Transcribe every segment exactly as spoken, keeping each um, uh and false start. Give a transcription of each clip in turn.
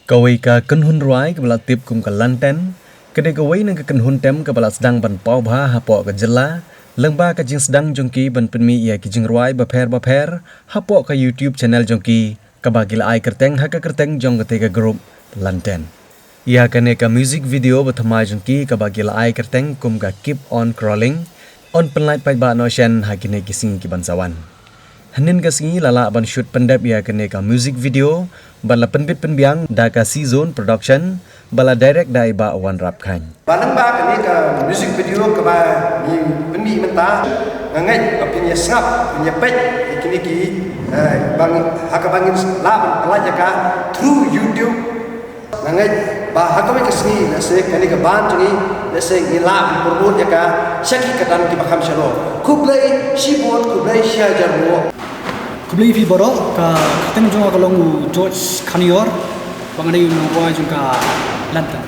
Kawei ka kynhun rwai kaba la tip kum ka Lanten, ka dei kawei na ka kynhun tem kaba la sdang ban paw bha hapoh ka jylla, lyngba ka jingsdang jong ki ban pynmih ïa ki jingrwai bapher bapher hapoh ka YouTube channel jong ki, kaba ki la ai kyrteng ha ka kyrteng jong kata ka group Lanten. Ïa kane ka music video ba thymmai jong ki kaba ki la ai kyrteng kum ka Keep on Crawling, yn pynlait paidbah noh shen ha kine ki sngi ki ban sa wan. Hynnin ka sngi la lah ban shoot pyndep ïa kane ka music video, bad la pynbit pynbiang da ka C Zone Production, ba la direct da i Bah Wanrap Khain. Ba lyngba kane ka music video kaba ngi pynmih mynta, nga ngeit ba phin ïa sngap, phin ïa peit ïa kine ki, eh, ba ngi, ha kaba ngin lah ban pynlait ïa ka through YouTube. Nga ngeit ba ha kawei ka sngi, lehse kane ka band jong ngi, lehse ngi lah ban promote ïa ka sha ki kyrdan kiba kham shalor. Khublei shibun, khublei shihajar nguh. Khublei ïa phi baroh, ka kyrteng jong nga ka long u George Khanior, ba nga dei u nongrwai jong ka Lanten.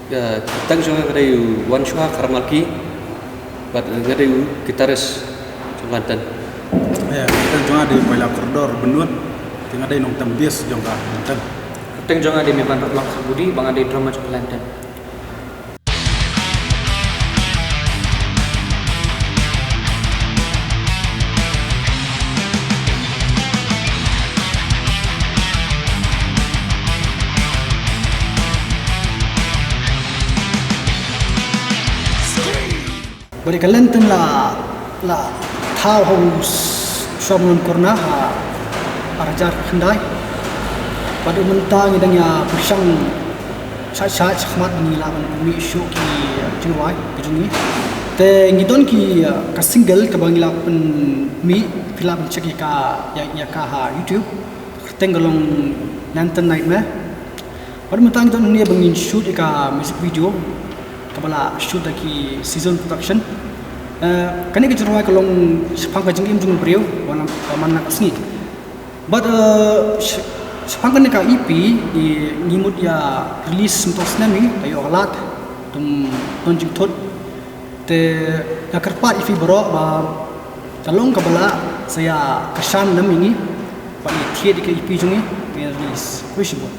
Ka kyrteng jong nga ka dei u Wanshwa Kharmalki, bad nga dei u guitarist jong Lanten. Ïa, ka kyrteng jong nga dei Paila Kordor Benut, te nga dei nongtem bass jong ka Lanten. Kyrteng jong nga dei Meban Raplang Kharbudi, ba nga dei drummer jong Lanten. Bad ka Lanten la, la thaw ha u s-, Shwa Myllun Corner ha ar hajar khyndai. Bad mynta ngi dang ïa pyrshang shait shait shakhmat ngi lah ban mih shuh ki jingrwai ki jong ngi. Te ngi don ki, uh, ka single kaba ngi lah pynmih, phi lah ban check ïa ka, ïa, ïa ka ha YouTube. Kyrteng ka long Lanten Nightmare. Bad mynta ngi don hangne ba ngin shoot ïa ka music video kaba la shoot da ki C Zone Production. Eh, kane ka jingrwai ka long shaphang ka jingim jong u briew ba man la ka sngi. Bad, eh, sh-, shaphang kane ka E P, ngi mut ïa release mynta u snem hi, ka ïoh ka lad, tum don jingthut. Te nga kyrpad ïa phi baroh ba ka long kaba lah sa ïa kyrshan lem ïa ngi, ba ngi thied ïa ka E P jong ngi, ngi release. Khublei shibun.